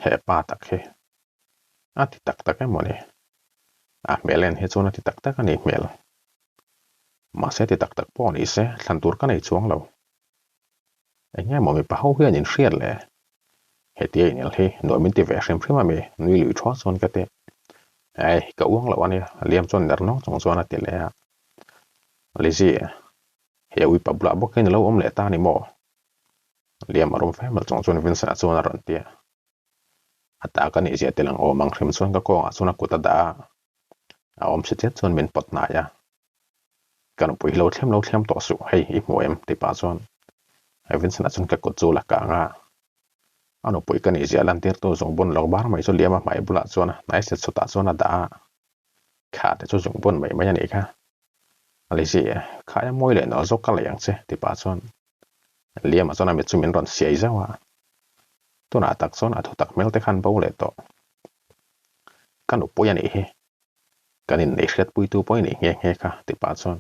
He pa tak hi a ti tak tak emaw ni? A hmel en hi chuan a ti tak tak a nih hmel. Mahse ti tak tak pawh ni se thlan tur ka nei chuang lo. Eng nge maw mipa ho hian in hriat le? Hetia inel hi nuam min ti ve hrim hrim a mi nui lui thua chuan ka ti. Ei, ka uang loh a nia, Liam chuan ner nawk chung chuan a ti leh a. Lizzie, he uipa bulah bawk hian i lo awm leh ta a ni maw? Liam a rum fe mawlh chung chuan Vincent-a chuan a rawn ti a. A ta ka nih zia tel ang awm ang hrim chuan ka kawngah chuan a kut a dah a, a awm si chiat chuan min pawt hnai a. Ka nupui hi lo thlem lo thlem tawh suh, hei i hmu em? ti pah chuan Vincent-a chuan ka kut chu la kang a. A nupui ka nih zia lantirtu zungbun lawk bar mai chu Liam a hmai bulah chuan hnai set chhutah chuan a dah a. Kha te chu zungbun mai mai a nih kha. Lizzie, khaia mawi leh nawlh zawk ka lei ang che, ti pah chuan Liam-a chuan a mit chu min rawn siai zauh a. Tunah tak chuan a thutak hmel te khan bo leh tawh. Ka nupui a nih hi. Kan inneih hriatpuitu pawh i nih nghe nghe kha, ti pah chuan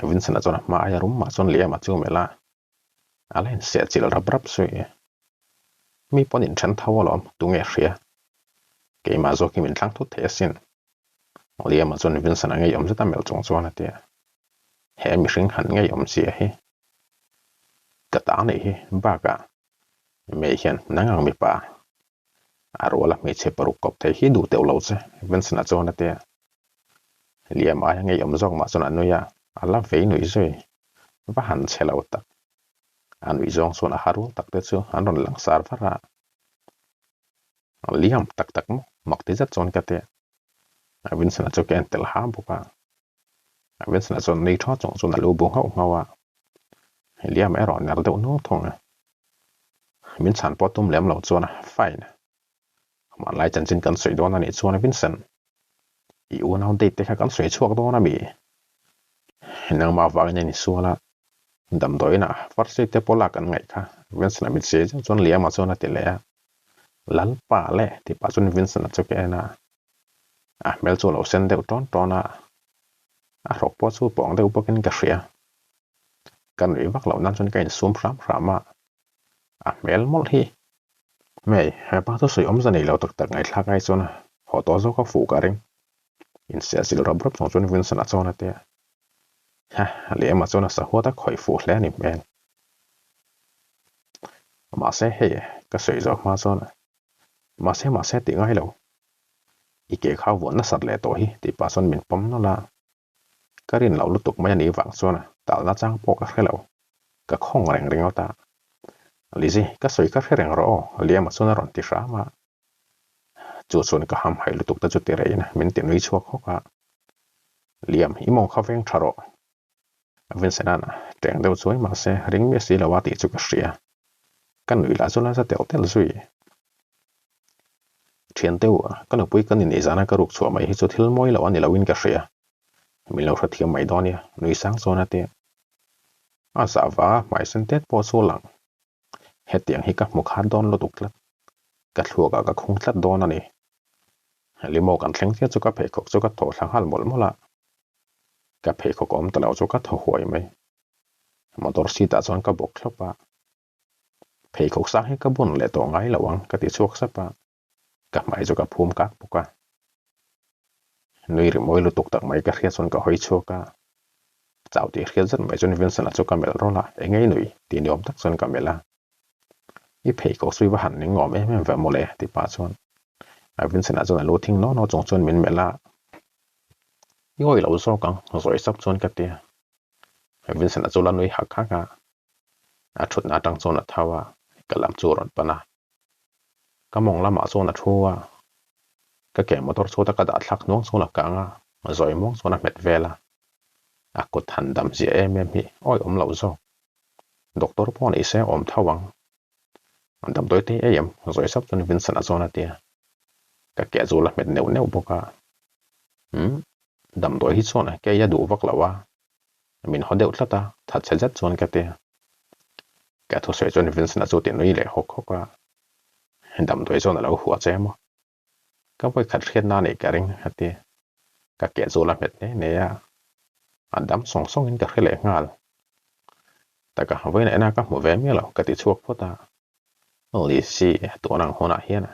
Vincent-a chuan a hma aia rum mah chuan Liam-a chu melh a. A la inseh chilh rap rap zui. Mi pawn inthen tho alawm, tunge hria? Keimah zawk hi min thlang thut thei asin. Liam-a chuan Vincent-a ngeiawm zet a melh chung chuan a ti a. He mihring han ngeiawm zia hi ka ta anih hi bakah May hian nang ang mipa a ruala hmeichhe paruk kawp thei hi duh teuh lo che Vincent-a chuan a ti a. Liam aia ngeiawm zawk mah chuan a nui a, a la vei nuih zui. Va han che lo tak. A nuih zawng chuan a ha rual tak te chu an rawn lang sar var a. Liam tak tak maw? Mak ti zet chuan ka ti a. Vincent-a chu ka en tel ha bawk a. Vincent-a chuan nui tha chung chuan a lu bu nghauh nghauh a. Liam erawh ner deuh nual thung a. Min chhan pawh tum lem lo chuan a, Fine. Hmanlai chanchin kan sawi dawn a nih chuan Vincent, i unau date te kha kan sawi chhuak dawn a mi? Nangmah vangin a insual a, damdawiinah first aid te pawh lak an ngaih kha Vincent-a mit siai zeuh chuan Liam-a chuan a ti leh a. Lalpa le tih pah chuan Vincent-a chu ka en a, a hmel chu a lo sen deuh tawn tawn a, a hrawk pawh chu pawng deuh bawkin ka hria. Ka nuih vak loh nan chuan ka insum hram hram a, a hmel mawlh hi. Hmei, hepa chu sawi awmza nei lo tak tak ngaihthlak ai chuan haw tawh zawk a fuh ka ring. Insiah zil rap rap chung chuan Vincent-a chuan a ti a. Ha, Liam-a chuan a sahuat a khawih fuh hle a ni hmel. Mahse hei, ka sawi zawh hma chuan mahse mahse tih ngai lo. I ke kha vuah nasat leh tawh hi tih pah chuan min pawm nawlh a. Ka rin loh lutuk mai a nih vang chuan talna chang pawh ka hre lo. Ka khawng reng ringawt a. Lizzy, ka sawi kha hre reng rawh aw, Liam-a chuan a rawn ti hram a. Chu chuan ka hamhaih lutuk te chu ti reihin min ti nui chhuak hawk a. Liam, i mawng kha veng tha rawh. Vincent-a'n teng deuh chuai mahse ring miah si lo a tih chu ka hria. Ka nuih lah chu la za telh telh zui. Thian teu, ka nupui ka ni nih zana ka ruk chhuah mai hi chu thil mawi loh a ni loin ka hria. Min lo hrethiam mai dawn nia, nui sang chuan a ti. A zah vanga hmai sen tet pawh chu lang. Hetiang hi ka hmu khat dawn lutuk tlat. Ka thluakah ka khung tlat dawn a ni. Limo kan thleng chiah chu ka pheikhawk chu ka thaw thla nghal mawlh mawlh a. Ka pheikhawk awm ta lo chu ka thaw huai mai. Motor seat ah chuan ka bawk thlawp a. Pheikhawk sang hi ka bun leh tawh ngai lo ang ka ti chhuak sap a. Ka hmai chu ka phum kak bawk a. Nui ri mawi lutuk tak mai ka hriat chuan ka hawi chhuak a. Chau tih hriat zet mai chuan Vincent-a chu ka melh rawlh a, eng nge i nui? tih ni awm tak chuan ka melh a. I pheikhawk chu i va han ning awm em em ve mawle tih pah chuan Vincent-a chuan a lu thing naw naw chung chuan min melh a. I awih lo zawk ang zawi sap chuan ka ti a. Vincent-a chu la nui hak hak a. A thutna atang chuan a tho a, ka lam chu a rawn pan a. Ka mawng lamah chuan a thu a, ka ke motor chhuata ka dah thlak hnuang chuan a kang a, zawi muang chuan a hmet vel a. A kut han dam zia em em hi awi awm loh zawk. Doctor pawh ni se awm tho ang. Damdawi te ei em? Zawi sap chuan Vincent-a chuan a ti a. Ka ke chu la hmet neuh neuh bawk a. Umm, damdawi hi chuan kei a duh vak lo a, min haw deuh tlat a, thatchhe zet chuan ka ti a. Ka thusawi chuan Vincent-a chu ti nui leh hawk hawk a, damdawi chuan a lo hua che maw? Ka vawikhat hriatna a nih ka ring a ti. Ka ke chu la hmet ne ne a, a dam sawng sawngin ka hre leh nghal. Taka vawiin ena ka hmu ve miah lo ka ti chhuak phawt a. Lizzy, tun ang hunah hian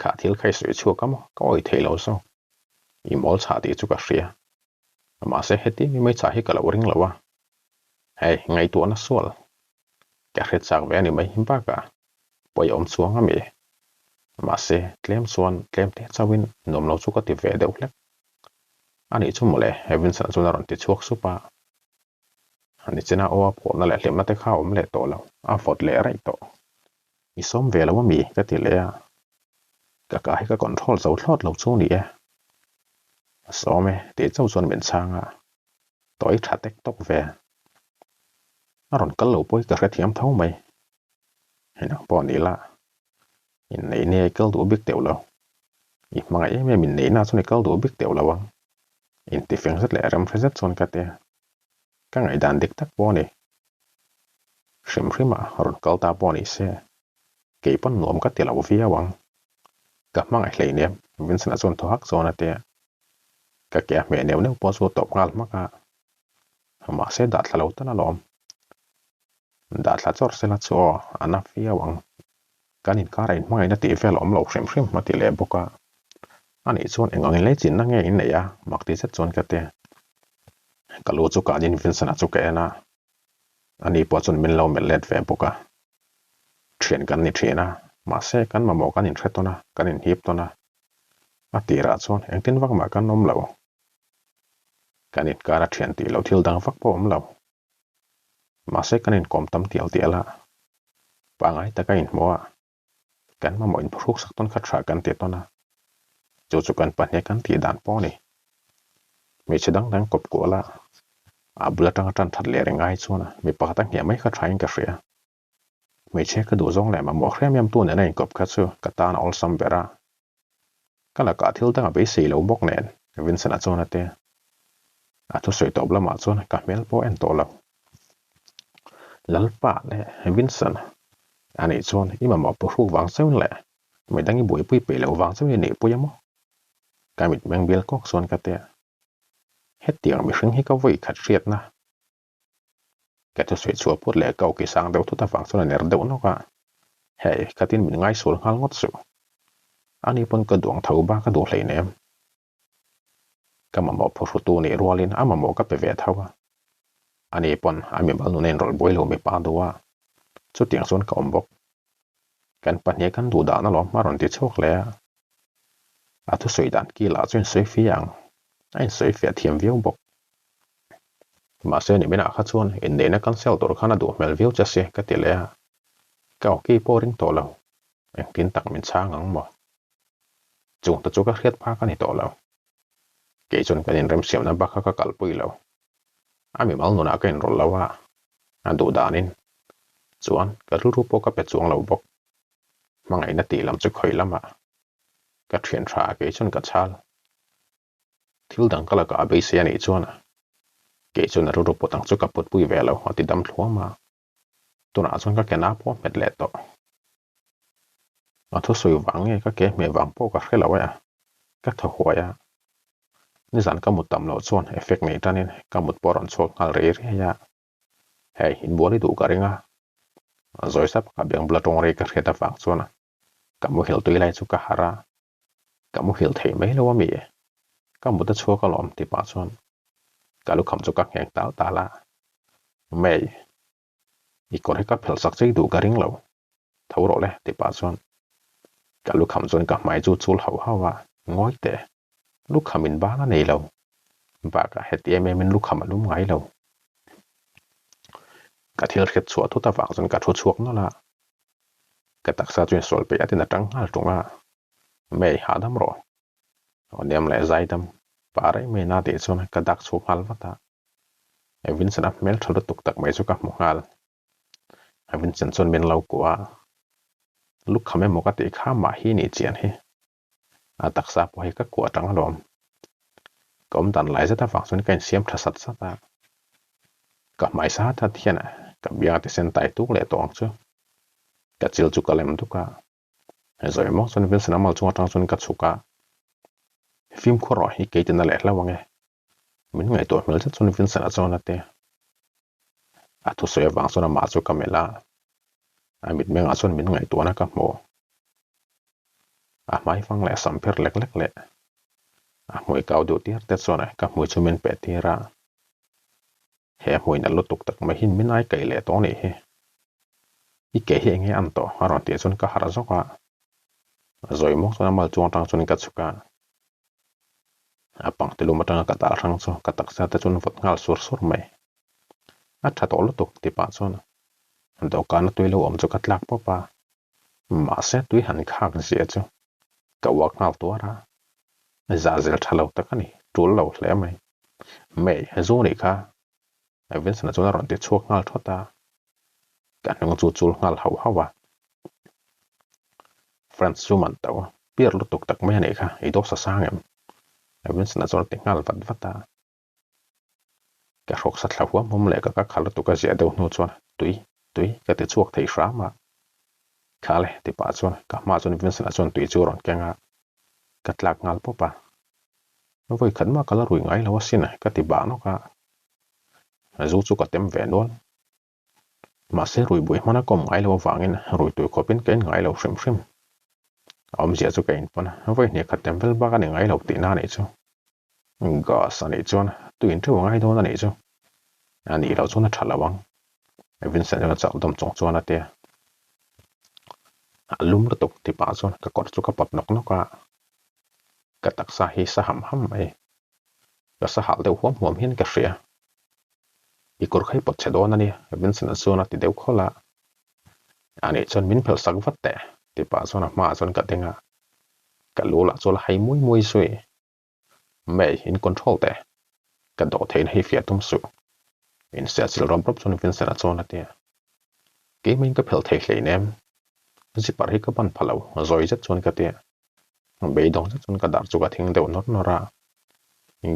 kha thil kha i sawi chhuak a maw? Ka awih thei lo zawk. I mawl chhah tih chu ka hria. Mahse heti mi mai chah hi ka lo ring lo a. Hei, ngaihtuahna sual. Ka hre chak ve a ni mai bakah pawi awm chuang a mi. Mahse, tlem chuan tlem te chauhin nuam lo chu ka ti ve deuh hlek. Anih chu mawle, Vincent chuan a rawn ti chhuak sup a. Nichina aw a phurhna leh hlimna te kha a awm leh tawh lo, a vawt leh raih tawh. I sawm ve lo a mi? ka ti leh a. Ka ka hi ka control zo thlawt lo chu ni e. Sawm e, tih chauh chuan min chhang a. Tawi tha tek tawk ve. A rawn kal lo pawh hi ka hrethiam tho mai. Nang pawh ni la, inneih nia i kal duh bik teuh lo. I hmangaih em em inneihna chuan i kal duh bik teuh lo ang. Intifeng zet leh remhre zet chuan ka ti a. Ka ngaihdan dik tak pawh a ni. Hrim hrima rawn kal ta pawh ni se, kei pawn nuam ka ti lo viau ang. Ka hmangaih hleinem, Vincent-a chuan thaw hak chuan a ti a. Ka ke a hmeh neuh neuh pawh chu a tawp nghal hmak a. Mahse dah thla lo tal alawm. Dah thla chawrh sela chu aw, a na viau ang. Kan inkara inhmangaihna tih vel awm lo hrim hrim a ti leh bawk a. Anih chuan eng angin lei chinna nge in neih a? Mak ti zet chuan ka ti. Ka lu chu kanin Vincent-a chu ka en a, ani pawh chuan min lo melh let ve bawk a. Thian kan ni thin a, mahse kan mamawh kan inhre tawn a, kan inhip tawn a. A tirah chuan engtin vak mah kan awm lo. Kan inkara thian tih loh thil dang vak pawh awm lo. Mahse kan inkawm tam tial tial a, pangai taka inhmuh a, kan mamawh inphuhruk sak tawn kha tha kan ti tawn a, chu chu kan pahnih kan tih dan pawh a ni. Hmeichhe dang dang kawp kual a, a bul atanga tan that leh reng ai chuan mi pakhat a hniah mai kha thain ka hria. Hmeichhe ka duh zawng leh mamawh hrem em tu nena inkawp kha chu ka tan a awlsam ber a. Ka lakah thil dang a beisei lo bawk nen Vincent-a chuan a ti. A thusawi tawp lamah chuan ka hmel pawh en tawh lo. Lalpa leh Vincent, anih chuan i mamawh puhruk vang chauhin leh midang i buaipui peih loh vang chauhin i neihpui a maw? Ka mitmeng bial kawk chuan ka ti a. Hetiang mihring hi ka vawi khat hriatna. Ka thusawi chhuah put leh ka awki sang deuh thut avang chuan a ner deuh nawk a, Hei, khatin min ngaisual nghal ngawt suh. Ani pawn ka duang tho ba ka duh hleinem. Ka mamawh phuhrutu nih rualin a mamawh ka pe ve tho a. Ani pawn a mimal nuna inrawlh buai lo mipa duh a, chutiang chuan ka awm bawk. Kan pahnih kan duh dan alawm a rawn ti chhuak leh a. A thusawi dan kilah chu insawi fiah ang, a insawi fiah thiam viau bawk. Mahse niminah kha chuan inneihna cancel tur khan a duh hmel viau che si ka ti leh a, ka awki pawh ring tawh lo, engtin tak min chhang ang maw? Chung te chu ka hriat phak a ni tawh lo. Kei chuan kan inremsiamna bak kha ka kalpui lo. A mimal nunah ka inrawlh lo a, a duh danin chuan ka rilru pawh ka pe chuang lo bawk. Hmangaihna tih lam chu khawi lamah ka thian tha a kei chuan ka chhal. Thil dang ka lakah a beisei a nih chuan kei chuan a rilru pawt ang chu ka putpui ve lo a ti dam thluam a. Tunah chuan ka ke na pawh a hmet leh tawh. A thusawi vang nge ka ke hmeh vang pawh ka hre lo e a, ka thaw huai a. Nizan ka mut tam loh chuan effect nei tanin ka mut pawh a rawn chhuak nghal rei rei a. Hei, inbual i duh ka ring a. Zawi sap ka beng bula tawng rei ka hriat avang chuan ka muhil tui lai chu ka harh a. Ka muhil thei mai lo a mi? Ka mut a chhuak alawm ti pah chuan ka lukham chu ka ngheng tal tal a. May, i kawr hi ka phelh sak chei duh ka ring lo. Tho rawh le ti pah chuan ka lukham chuan ka hmai chu chul hauh hauh a, ngawi teh, lukham in ban a nei lo. Bakah heti em em in lukham a lum ngai lo. Ka thil hriat chhuah thut avang chuan ka thu chhuak nawlh a. Ka taksa chu insual peih atin a tang nghal tung a, May hahdam rawh. Aw nem leh zaidam, pa rei mai na tih chuan ka dak chhuak nghal vat a. Vincent a hmel tha lutuk tak mai chu ka hmu nghal. Vincent chuan min lo kuah a, Lukham emaw ka tih kha mah hi nih chian hi. A taksa pawh hi ka kuah tang alawm. Ka awm dan lai zet avang chuan ka insiam tha sat sat a. Ka hmai sa that hian ka biang a tisen tai tuk leh tawh ang chu. Ka chil chu ka lem duk a. Zawi mawk chuan Vincent a mal chung atang chuan ka chhuk a. Fimkhur rawh hi kei tina leh hlauh ang e. Min ngaihtuah hmel zet chuan Vincent a chuan a ti. A thusawi avang chuan amah chu ka melh a. A mitmengah chuan min ngaihtuahna ka hmu. A hmaifang leh sam pher lek lek leh a hmui kau duh tir te chuan ka hmui chu min peh tir a. He hmui nalh lutuk tak mai hian min ai kaih leh tawh a nih hi. I ke hi enge an tawh? a rawn tih chuan ka harh zawk a. Zawi mawk chuan a mal chuang atang chuan ka chhuk a. A pangtilum atanga ka tal hrang chu ka taksa te chuan vawt nghal sur sur mai. A tha tawh lutuk ti pah chuan dawhkana tui lo awm chu ka tlak pawp a. Mahse tui han khak zia chu ka uak nghal tuar a. Zah zel tha lo tak a ni, tul lo hle mai. Mei, zu nih kha Vincent-a chuan a rawn ti chhuak nghal thawt a, ka hnung chu chul nghal hauh hauh a. Friends chu man tauh piar lutuk tak mai a nih kha, i dawsa sang em? Vincent-a chuan a ti nghal vat vat a. Ka hrawk sa thla huam huam leh ka ka kha lutuk a ziah deuh hnu chuan tui, tui ka ti chhuak thei hram a. Kha le ti pah chuan ka hma chuan Vincent-a chuan tui chu a rawn keng a, ka tlak nghal pawp a. Vawi khat mah ka la rui ngai lo asin ka ti bah nawk a. Zu chu ka tem ve nual. Mahse rui buai hmana ka awm ngai lo avangin rui tui khawpin ka in ngai lo hrim hrim. A awmzia chu ka in pawn a, vawi hnih khat tem vel bak a ni ngai lo tihna a nih chu. Gas a nih chuan tuin theuh a ngai dawn a nih chu. A nih loh chuan a tha lo ang. Vincent chuan a chauh dawm chung chuan a ti a. A lum lutuk ti pah chuan ka kawr chu ka pawt nawk nawk a. Ka taksa hi sa ham ham mai. Ka sa hal deuh huam huam hian ka hria. I kawr kha i pawt chhe dawn a nia, Vincent-a chuan a ti deuh khawlh a. Ani chuan min phelh sak vat teh, ti pah chuan a hmaah chuan ka ding a. Ka lu lah chu a la hai muai muai zui. May, in control teh. Ka dawh theihna hi fiah tum suh. Insiahchilh rawp rawp chuan Vincent-a chuan a ti a. Keimah in ka phelh thei hleinem. Zipper hi ka ban pha lo, zawi zet chuan ka ti a. Beidawng zet chuan ka dar chu ka thing deuh nawr nawr a.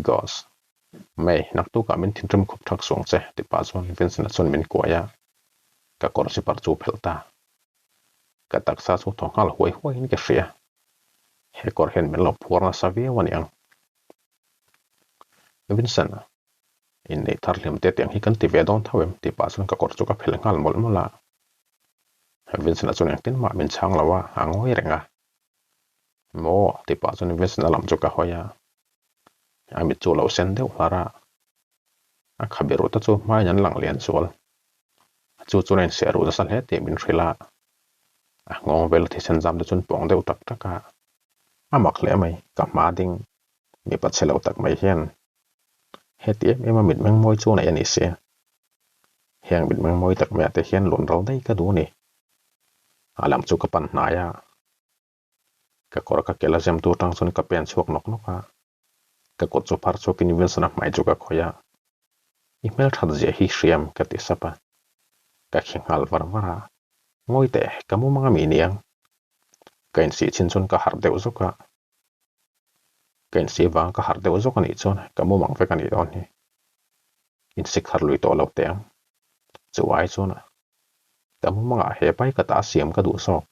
Gosh. May, naktukah min thinrim khup thak suang che, ti pah chuan Vincent-a chuan min kuai a. Ka kawr zipper chu phelh ta. Ka taksa chu thaw nghal huai huaiin ka hria. He kawr hian min lo phuar nasa viau a niang. Vincent, inneih thar hlim te tiang hi kan ti ve dawn tho em? ti pah chuan ka kawr chu ka phelh nghal mawlh mawlh a. Vincent-a chuan engtin mah min chhang lo a, a ngawi reng a. Maw? ti pah chuan Vincent-a lam chu ka hawi a. A mit chu a lo sen deuh hlar a. A khabe ruh te chu hmain an lang lian zual. Chu chuan a inseh ruh nasa hle tih min hrilh a. A nghawng vel thisen zam te chuan pawng deuh tak tak a. A mak hle mai, ka hma ding mipa chhe lo tak mai hian heti em em a mitmeng mawi chu nei a ni si. Heng mitmeng mawi tak maiah te hian lun ro daih ka duh a ni. A lam chu ka pan hnai a. Ka kawr ka kel a zem tur tang chuan ka pen chhuak nawk nawk a. Ka kut chu phar chhuakin Wilson-a hmai chu ka khawih a. I hmelthat zia hi hriam ka ti sap a. Ka khi nghal var var a. Ngawi teh, ka mumang a mi niang. Ka insih chin chuan ka harh deuh zawk a. Ka insih vang ka harh deuh zawk a nih chuan ka mumang vek a nih dawn hi. Insik harh lui tawh lo teh ang. Chu ai chuan ka mumangah he pai ka ta siam ka duh zawk.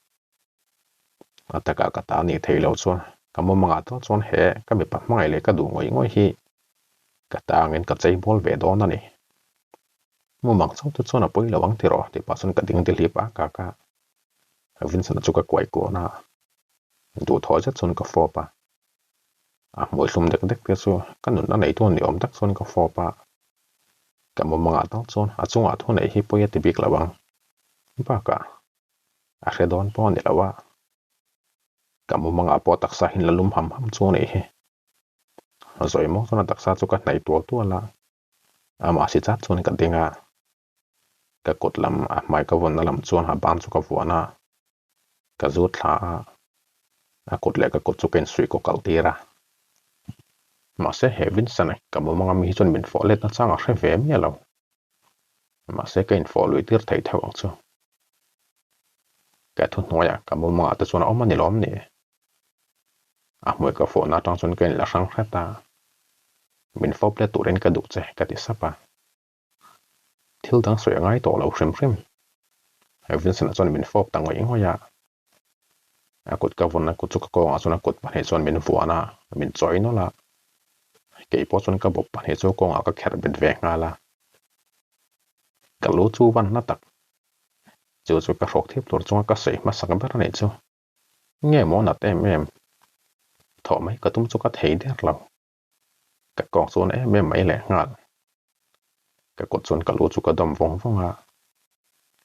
A takah ka ta nih theih loh chuan ka mumangah tal chuan he ka mipa hmangaih leh ka duh ngawih ngawih hi ka ta angin ka chei bawl ve dawn a ni. Mumang chauh te chuan a pawi lo ang tiraw tih pah chuan ka ding dihlip a kak a. Vincent-a chu ka kuai kuan a, duhthawh zet chuan ka fawp a. A hmui hlum dek dek te chu ka nunna neitu ni awm tak chuan ka fawp a. Ka mumangah tal chuan a chungah thu neih hi pawi a ti bik lo ang. Bakah a hre dawn pawh a ni lo a, ka mumangah pawh taksa hian la lum ham ham chu a nih hi. Zawi maw chuan a taksa chu ka hnaih tual tual a, amah si chat chuan ka ding a, ka kut lam a hmai ka vawnna lam chuan a ban chu ka vuan a, ka zut thla a, a kut leh ka kut chu ka insuih kaw kalh tir a. Mahse he Vincent ka mumanga mi hi chuan min fawh let nachang a hre ve miah lo. Mahse ka infawh lui tir thei theuh ang chu. Ka thu hnuaiah ka mumangah te chuan a awm a ni lawm ni? A hmui ka fawhna atang chuan ka inla hrang hret a. Min fawp let turin ka duh che ka ti sap a. Thil dang sawi a ngai tawh lo hrim hrim. Vincent-a chuan min fawp ta ngawih ngawih a. A kut ka vawn a kut chu ka kawngah chuan a kut pahnih chuan min vuan a, min chawi nawlh a. Kei pawh chuan ka bawp pahnih chu kawngah ka kherh bet ve nghal a. Ka lu chu van na tak. Chu chu ka hrawk thip tur chunga ka sawi hmasak ber a nih chu. Nge maw nat em em? Thawh mai ka tum chu ka thei der lo. Ka kawng chuan em em mai leh nghal. Ka kut chuan ka lu chu ka dawm vawng vawng a.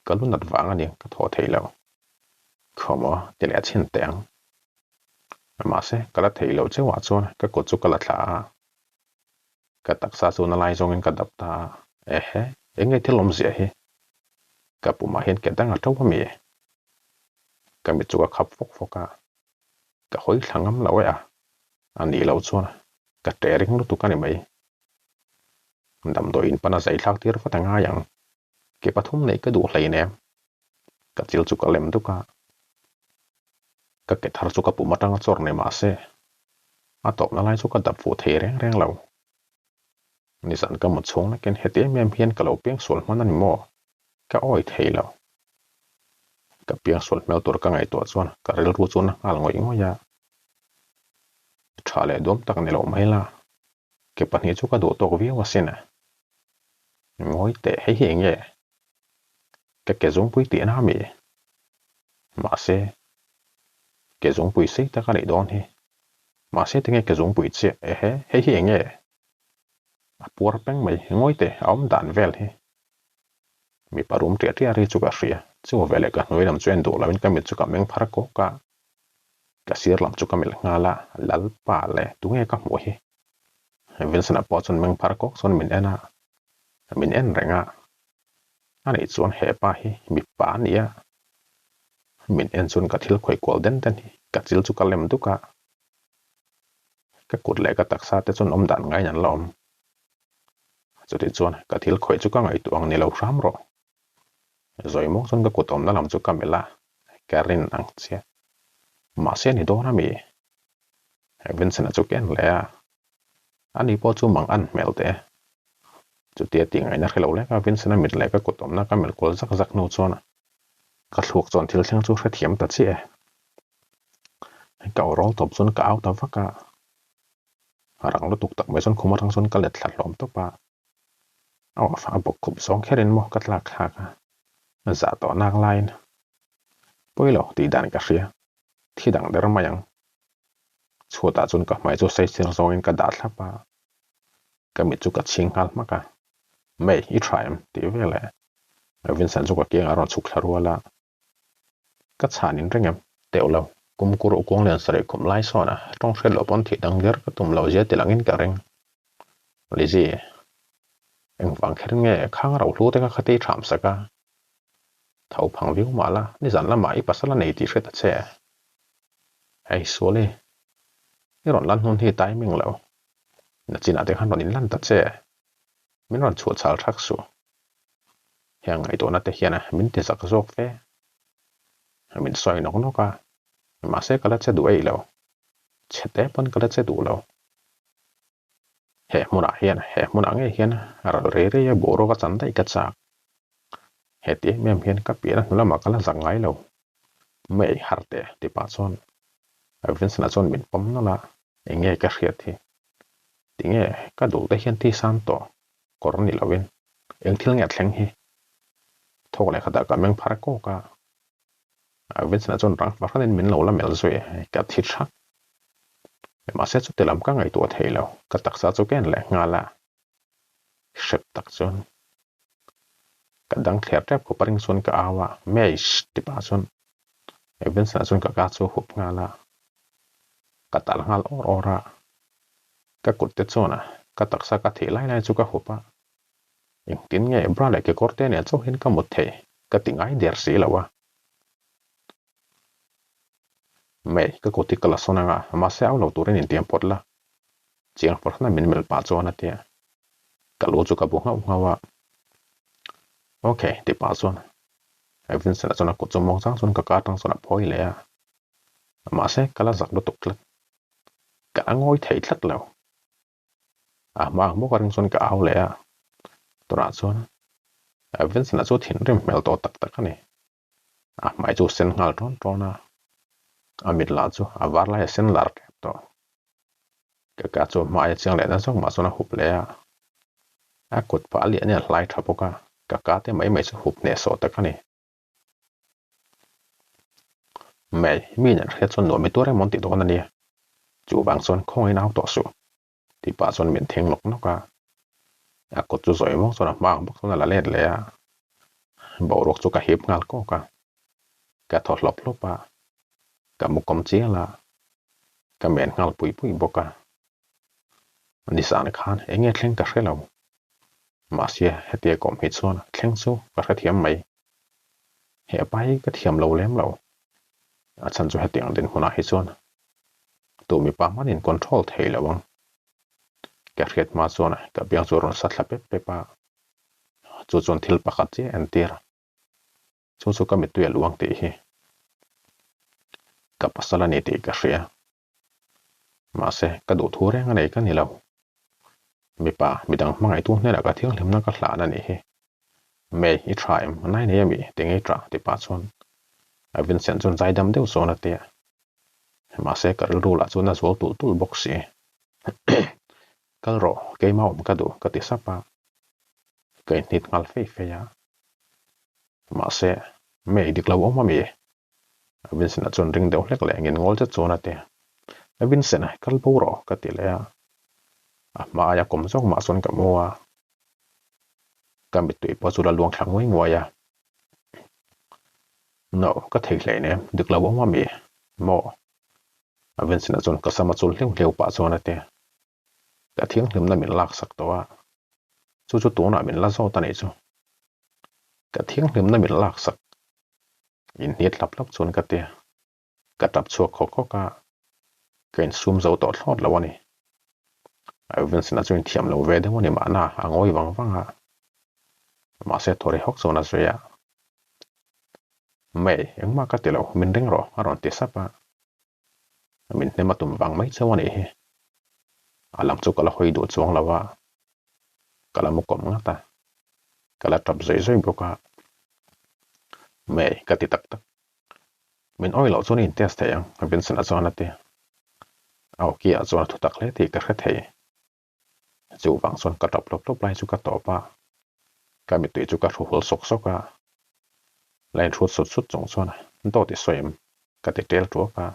Ka lu nat vang a ni ka thawh thei lo. Khaw maw ti leh a chhin teh ang. Mahse ka la thei lo cheuh ah chuan ka kut chu ka la thla a. Ka taksa chu na lai zawngin ka dap ta a. Ehe, eng nge thil awmzia hi? Ka pumah hian ke dang a to ami? Ka mit chu ka khap fawk fawk a. Ka hawi thla ngam lo e a. A nih loh chuan ka ṭe ring lutuk a ni mai. Damdawi in pana zai thlak tir vat a ngai ang. Ke pathum neih ka duh hleinem. Ka chil chu ka lem duk a. Ka ke thar chu ka pum atanga chawr nei mah se, a tawpna lai chu ka dap fuh thei reng reng lo. Nizan ka mu chhung nakin heti em em hian ka lo piang sual hman a ni maw? Ka awi thei lo. Ka piang sual hmel tur ka ngaihtuah chuan ka rilru chu na nghal ngawih ngawih a. Tha leh duam tak ni loh mai la, ke pahnih chu ka duh tawk viau asin. Ngawi teh hei hi eng nge? Ka ke zungpui tihna a mi? Mahse, ke zungpui sei tak a nih dawn hi. Mahse tinge ke zungpui chiah? Ehe, hei hi eng nge? A puar peng mai, ngawi teh a awm dan vel hi. Mipa rum ṭiah ṭiah ri chu ka hria, chu veleh ka hnuai lam chu en duh loin ka mit chu ka meng phar kawk a. Ka sir lam chu ka melh nghal a, Lalpa le, tunge ka hmuh hi? Vincent-a pawh chuan meng phar kawk chuan min en a, min en reng a. Anih chuan he pa hi mipa a ni a. Min en chuan ka thil khawih kual den den hi ka chil chu ka lem duk a. Ka kut leh ka taksa te chuan awm dan ngaiin an la awm. Chuti chuan ka thil khawih chu ka ngaihtuah ang ni lo hram rawh. Zawi mawng chuan ka kut awmna lam chu ka melh a, ka rin ang chiah. Mahse ni dawn a mi? Vincent-a chu ka en leh a, ani pawh chu mang an hmel teh e. Chutia tih ngaihna hre lo lek a Vincent-a mit leh ka kut awmna ka melh kual zak zak hnu chuan ka thluak chuan thil thleng chu hrethiam ta chiah e. Ka aw rawl tawp chuan ka au ta vak a, rang lutuk tak mai chuan khum atang chuan ka let thla hlawm tawp a. A awh a bawk khup zawng kherin maw ka tlak thlak a, zah tawh nak laiin pawi lo tih dan ka hria, thi dang der mai ang. Chhuatah chuan ka hmai chu saisir zawngin ka dah thlap a, ka mit chu ka chhing nghal hmak a, May, i tha em? tih veleh Vincent chu ka kiangah a rawn chhuk thla rual a. Ka chhan in reng em? Teuh lo, kum kur u kuang lian sarih khum lai sawn a, tawng hriat loh pawn thih dang der ka tum lo zia ti langin ka ring. Lizzy, engvang kher nge khang ro hlu te kha kha ti tham sak a? Tho phang viau mah la, nizan lamah i pasal a nei tih hriat a che. Hei Suali, i rawn lan hun hi timing lo. Nachinah te khan rawn inlan ta che. Min rawn chhuah chhal thak suh. Heng ngaihtuahna te hian min ti zak zawk fe. Min sawi nawk nawk a, mahse ka la che duh eih lo. Chhe te pawn ka la che duh lo. He hmunah hian, he hmunah ngei hian ral rei rei a boruak a chan daih ka chak. Heti em em hian ka pian a hnu lamah ka la zak ngai lo. Mei har teh ti pah chuan Vincent-a chuan min pawm nawlh a, eng nge ka hriat hi? Tinge ka dul te hian thi san tawh kawr ni lovin eng thil nge a thleng hi? Thawk leh khatah ka meng phar kawk a, Vincent-a chuan rang fahranin min lo la melh zui, ka thi thak. Mahse chuti lam ka ngaihtuah thei lo, ka taksa chu ka en leh nghal a, hrep tak chuan ka dang thler tep khup a ring chuan ka au a, Meish! ti pah chuan Vincent-a chuan ka ka chu a hup nghal a, ka tal nghal awr awr a, ka kut te chuan ka taksa ka thih lai lai chu ka hup a, engtin nge bra leh kekawr te nen chauhin ka mut thei ka ti ngai der si lo a. Mei, ka kut hi ka la sawn anga, mahse au lo turin intiam phawt la, chiang fahran a min melh pah chuan a ti a, ka lu chu ka bu nghauh nghauh a. Ok, ti pah chuan Vincent-a chuan a kut chu muang chang chuan ka ka atang chuan a phawi leh a, mahse ka la zak lutuk tlat, ka la ngawi thei tlat lo. A hma ang bawk a ring chuan ka au leh a, tunah chuan Vincent-a chu thinrim hmel tawh tak tak a ni. A hmai chu sen nghal tawn tawn a, a mit lah chu a var lai a sen lar tep tawh. Ka ka chu hmai a chiang leh na zawk mah chuan a hup leh a, a kut pah a lian in a hlai tha bawk a, ka ka te mai mai chu hup hnehsawh tak a ni. Mei, mi in an hriat chuan nuam i tuar em awn tih dawn a nia. Chuvang chuan khawngaihin au tawh suh. Tih pah chuan min thing nawk nawk a. A kut chu zawi muang chuan a hma ang bawk chuan a la let leh a. Boruak chu ka hip nghal kawk a. Ka thaw hlawp hlawp a. Ka mu kawm chial a. Ka men nghal pui pui bawk a. Nizan khan eng nge thleng ka hre lo. Mahse hetia kawm hi chuan thleng chu ka hrethiam mai. He pa hi ka thiam lo lem lo. A chhan chu hetiang dinhmunah hi chuan tu mipa hmanin control thei lo ang. Ka hriat hma chuan ka biang chu a rawn sa thla pep pep a, chu chuan thil pakhat chiah entir. Chu chu ka mittui a luang tih hi ka pasal a ni tih ka hria. Mahse, ka duh thu reng a nei ka ni lo. Mipa, midang hmangaihtu hnenah ka thianghlimna ka hlan a nih hi. May, i tha em? Nai nei ami? Ti ngei tah ti pah chuan a Vincent chuan zaidam deuh zawn a ti a. Mahse, ka rilru lah chuan a zual tulh tulh bawk si. Kal rawh, keimah awm ka duh ka ti sap a. Ka inhnit nghal fei fei a. Mahse, May, dik lo awm ami? Vincent-a chuan ring deuh hlek leh ngin ngawl zet chuan a ti a, Vincent, kal bo rawh ka ti leh a, a hma aia kawm zawk mah chuan ka mu a, ka mittui pawh chu la luang thla nguai nguai a, No, ka thei hlein em, dik lo awm ami? Maw? Vincent-a chuan ka sam a chul hleuh hleuh pah chuan a ti a, Ka thianghlimna min laksak tawh a, chu chu tunah min la zawt a nih chu. Ka thianghlimna min laksak inhniat hlap hlap chuan ka ti a, ka tap chhuak khawk khawk a, ka insum zo tawh thlawt lo a ni. Vincent-a chu inthiam lo ve deuh a ni mahna a ngawi vang vang a, mahse thaw ri hawk chuan a zui a. May, engmah ka ti lo, min ring rawh a rawn ti sap a. Min hnem a tum vang mai chauh a nih hi. A lam chu ka la hawi duh chuang lo a, ka la mu kawm ngat a, ka la tap zui zui bawk a. May, ka ti tak tak. Min awih loh chuan i intest thei ang, Vincent-a chuan a ti. A awki-ah chuan a thu tak hle tih ka hre thei. Chuvang chuan ka tap hlawp hlawp lai chu ka tawp a, ka mittui chu ka hru hul sawk sawk a, line hrut sut sut chung chuan dawt i sawi em ka ti tel tuak a,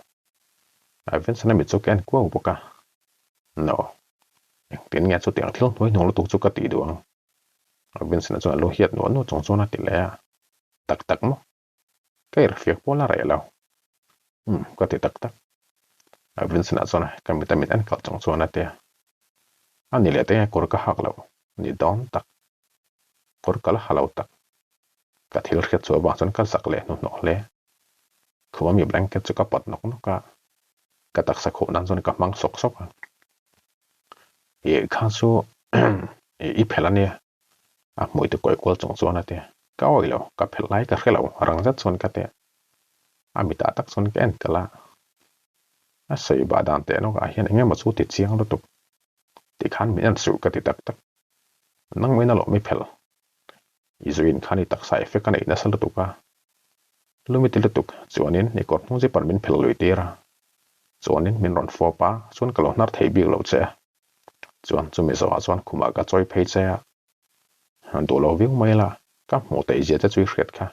Vincent-a mit chu ka en kuau bawk a, No, engtin nge chutiang thil hnuai hnung lutuk chu ka tih duh ang? Vincent-a chuan a lu hiat nuah nuah chung chuan a ti leh a, Tak tak maw? Ka irhfiak pawl a reh lo. Umm, ka ti tak tak. Vincent-a chuan ka mit a min en kalh chung chuan a ti a. A ni leh te nge kawr ka hak loh ni dawn tak. Kawr ka la ha lo tak. Ka thil hriat chu avang chuan ka zak leh hnuhnawh hle. Khuma mi blanket chu ka pawt nawk nawk a, ka taksa khuh nan chuan ka hmang sawk sawk a. Ih kha chu i phelh a nia. A hmui te kawi kual chung chuan a ti. Ka awih lo, ka phelh lai ka hre lo, rang zet chuan ka ti. A mitah tak chuan ka en kalh a. A sawi bah dan teh nawkah hian eng emaw chu ti chiang lutuk. Tikhan min en suh ka ti tak tak. Nangmah in a lawm i phelh. I zuiin khan i taksa effect a neih nasa lutuk a. Lumi ti lutuk chuanin i kawr hnung zipper min phelh lui tir a. Chuanin min rawn fawp a, chuan ka lo hnar thei bik lo che a. Chuan chumi zawhah chuan khumah ka chawi phei che a, duh lo viau mai la, ka hmuh theih zia che chu i hriat kha,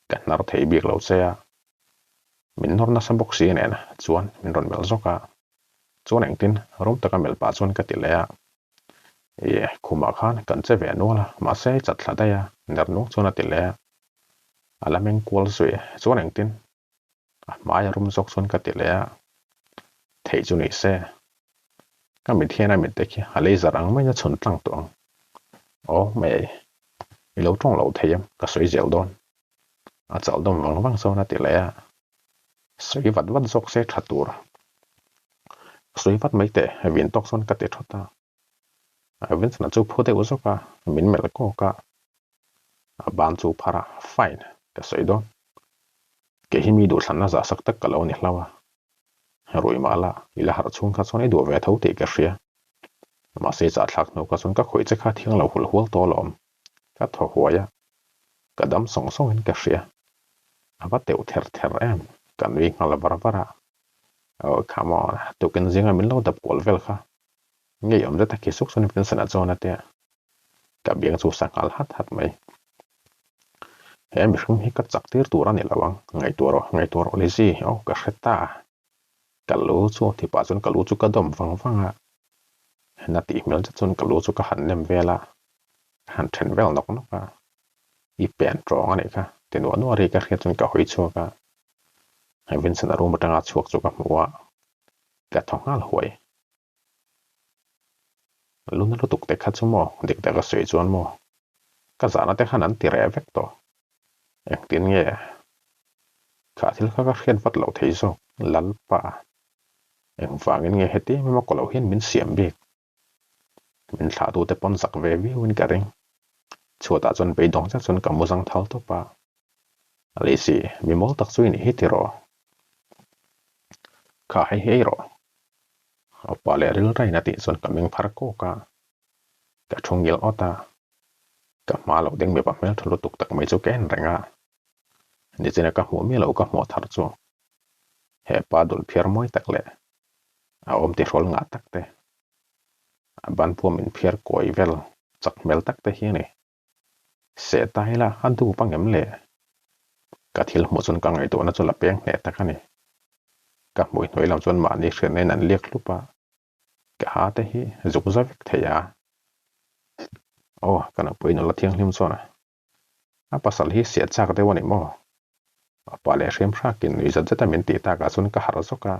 ka hnar thei bik lo che a, min nawr nasa bawk si nen chuan min rawn melh zawk a, chuan engtin rum taka melh pah chuan ka ti leh a, Ih, khumah khan kan che ve nual a, mahse i chat thla daih a, ner nung chuan a ti leh a, a la meng kual zui, chuan engtin A hmaia rum zawk chuan ka ti leh a, theih chu ni se. Ka mit hian a mitte khi a laser ang maiin a chhun tlang tawh ang. Aw mai, i lo tawng lo thei em? Ka sawi zel dawn. A chal dawm vang vang chuan a ti leh a, sawi vat vat zawk se tha tur. Sawi vat mai teh, vin tawk chuan ka ti thawt a. Vincent-a chu phu deuh zawk a, min melh kawk a. A ban chu phar a, Fine, ka sawi dawn. Kei hi mi duhthlanna zah sak tak ka lo ni hlau a. Rui mah la, i la harh chhung kha chuan i duh ve tho tih ka hria. Mahse chahthlak hnu kha chuan ka khawih che kha thiang lo hulh hual tawh alawm. Ka thaw huai a, ka dam sawng sawngin ka hria. A va teuh ther ther em, ka nui nghal var var a. Oh, come on, tukin zinga min lo dap kual vel kha. Ngeiawm zet a khi suk chuan Vincent-a chuan a ti a, ka biang chu sa nghal hat hat mai. He mihring hi ka chak tir tur a ni lo ang, ngaihtuah rawh, ngaihtuah rawh Lizzy, aw ka hre ta. Ka lu chu ti pah chuan ka lu chu ka dawm vang vang a, na tih hmel zet chuan ka lu chu ka han nem vel a, ka han then vel nawk nawk a, i pen tawng a nih kha ti nuah nuah ri ka hriat chuan ka hawi chhuak a, Vincent-a room atanga chhuak chu ka hmu a, ka thaw nghal huai. Luna lutuk te kha chu maw dik tak a sawi chuan maw ka zahna te khan an ti reh vek tawh. Engtin nge kha thil kha ka hriat vat loh thei zawk Lalpa. Engvangin nge heti em em a kawlo hian min siam bik. Min thlah tu te pawn zak ve viau in ka ring. Chhuatah chuan beidawng zet chuan ka mu zang thal tawp a. Lizzy, mi mawl tak chu i nih hi tiraw? Kha hei hi ei rawh. A pa leh ril rain a tih chuan ka meng phar kawk a, ka thu ngil awt a, ka hma lo ding mipa hmeltha lutuk tak mai chu ka en reng a, nichina ka hmuh miah loh ka hmuh thar chu he pa dul phiar mawi tak leh a awm tihrawl ngah tak te, a ban pawh min phiar kawi vel chak hmel tak te hi a ni. Seh ta ila a dup angem le? Ka thil hmuh chuan ka ngaihtuahna chu la peng hneh tak a ni. Ka hmui hnuai lam chuan mahni hriatna in an liak hlup a, ka ha te hi zuk za vek thei a. Aw, ka nupui nula thianghlim chuan a pasal hi siah chak deuh a ni maw? A pa leh hriam hrakin nui zat zet a min tih takah chuan ka harh zawk a.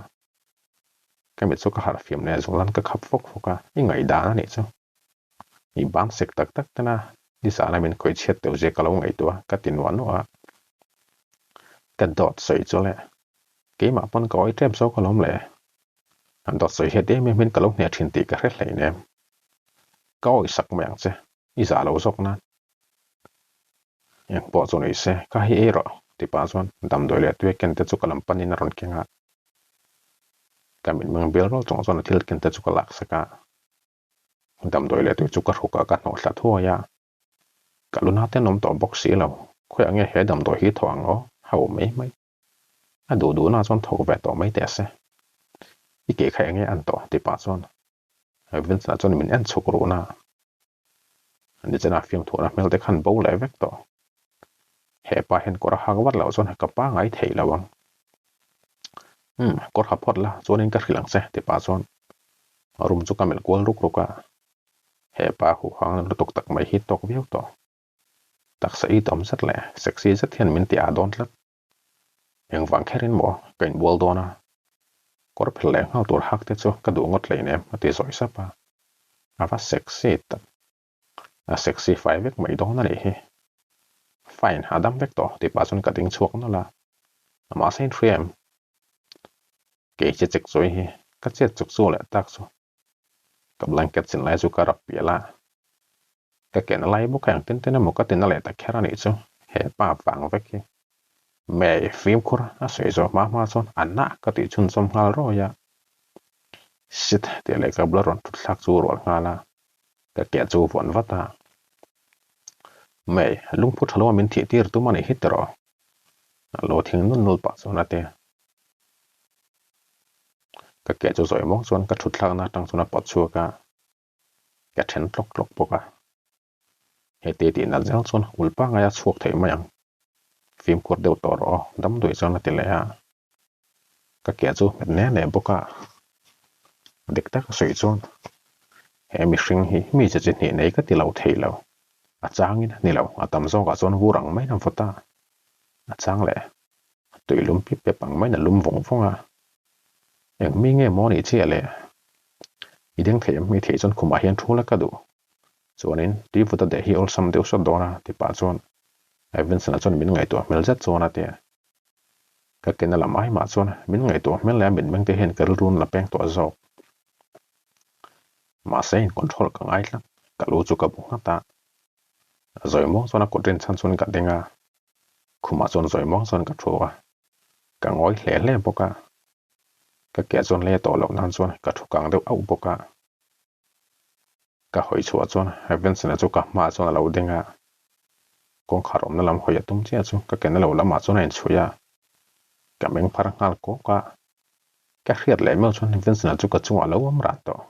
Ka mit chu ka harh fiam leh zung lan ka khap fawk fawk a, i ngaihdan a nih chu. I bang sek tak tak tena nizana min khawih chhiat deuh zia ka lo ngaihtuah ka ti nuah nuah a. Ka dawt sawi chu le, keimah pawn ka awi tep zawk alawm le. An dawt sawi hiat em em in ka lo hne thin tih ka hre hleinem. Ka awi sak mai ang che, i zah lo zawk nan. Eng pawh chu ni se, ka hi ei rawh, ti pah chuan damdawi leh tui ken te chu ka lam panin a rawn keng a. Ka mitmeng bial rual chung chuan a thil ken te chu ka laksak a. Damdawi leh tui chu ka hruk a, ka hnawh thla thuai a. Ka luna te an awm tawh bawk si lo, khawiah nge he damdawi hi thawh ang aw, ha awm mai mai. A duh duhna chuan thawk ve tawh mai teh se. I ke kha enge an tawh ti pah chuan Vincent-a chuan min en chhuk ruhna. Nichena fiamthuahna hmel te khan bo leh vek tawh. He pa hian kawr a hak vat loh chuan ka pa ngai theih lo ang. Umm, kawr ha phawt la, chuanin ka hrilh ang che ti pah chuan room chu ka melh kual ruk ruk a. He pa huhang lutuk tak mai hi tawk viau tawh. Taksa it awm zet leh sexy zet hian min ti ah dawn tlat. Engvang kherin maw ka inbual dawn a, kawr phel leh nghal tur hak te chu ka duh ngawt hleinem a ti zawi sap a, a va sexy tak. A sexy fai vek mai dawn a nih hi. Fine, a dam vek tawh tih pah chuan ka ding chhuak nawlh a, mahse in hria em? Kei che chek chawi hi ka chet chuk chu leh tak chu. Ka blanket chin lai chu ka rap pial a, ka ken lai bawk a engtin tin emaw ka ti na leh ta kher a nih chu he pa vang vek hi. Mei fimkhur a sawi zawh hma hma chuan a nah ka tih chhunzawm nghal rawi a. Shit tih leh ka bula rawn thut thlak chu rual nghal a, ka ke chu vawn vat a. Mei lungphu tha lo a min thih tir tum a nih hi tiraw? A lo thing nul nul pah chuan a ti. Ka ke chu zawi mawng chuan ka thut thlakna atang chuan a pawt chhuak a, ka then tlawk tlawk bawk a. Heti tih nat zel chuan ul pangai a chhuak theih mai ang. Fimkhur deuh tawh rawh aw, dam duai chuan a ti leh a. Ka ke chu hmet ne ne bawk a. Dik tak a sawi chuan he mihring hi mi che chi hnih nei ka ti lo thei lo. A changin ni lo, a tam zawkah chuan vur ang maiin a vawt a. A chang leh tui lum pip pep ang maiin a lum vawng vawng a. Eng mi nge maw nih chiah le? I deng theih em? I theih chuan khumah hian thu la ka duh. Chuanin tui vut a deh hi awlsam deuh sawt dawn a ti pah chuan Vincent-a chuan min ngaihtuah hmel zet chuan a ti a. Ka kena lam ai mah chuan min ngaihtuah hmel leh a mitmeng te hian ka rilru la peng tawh zawk. Mahse in control ka ngai tlat, ka lu chu ka bu nghat a. Zawi muang chuan a kut rin chhan chuan ka ding a, khumah chuan zawi muang chuan ka thu a, ka ngawi hle hle bawk a. Ka ke chuan lei a tawh loh nan chuan ka thu kang deuh auh bawk a. Ka hawi chhuah chuan Vincent-a chu ka hmaah chuan a lo ding a, kawngkhar awmna lam hawi a tum chiah chu ka kena lo lamah chuan a inchhuih a, ka meng phar nghal kawk a. Ka hriat leh meuh chuan Vincent-a chu ka chungah a lo awm ran tawh.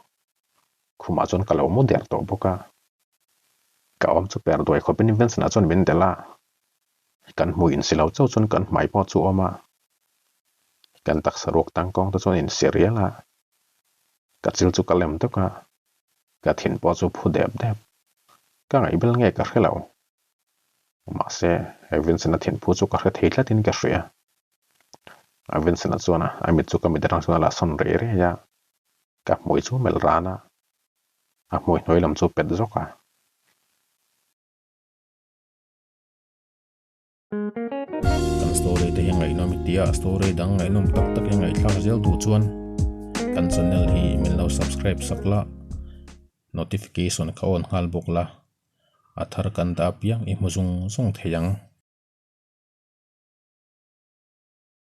Khumah chuan ka lo mu der tawh bawk a. Ka awm chu per duai khawpin Vincent-a chuan min delh a. Kan hmui insi lo chauh chuan kan hmai pawh chu a awm a, kan taksa ruak tangkawng te chuan insi rial a, ka chil chu ka lem deuh a, ka thin pawh chu phu dep dep. Ka ngaihbel nge ka hre lo. Mahse, Vincent-a thinphu chu ka hre thei tlatin ka hria. Vincent-a chuan a mit chu ka mit atang chuan a la sawn rei rei a, ka hmui chu melh ran a, a hmui hnuai lam chu pet zawk a. Kan story te hi ngaihnawm i tia, story dang ngaihnawm tak tak i ngaihthlak zel duh chuan kan channel hi min lo subscribe sak la, notification kha on nghal bawk la, a thar kan dah apiang i hmu zung zung thei ang.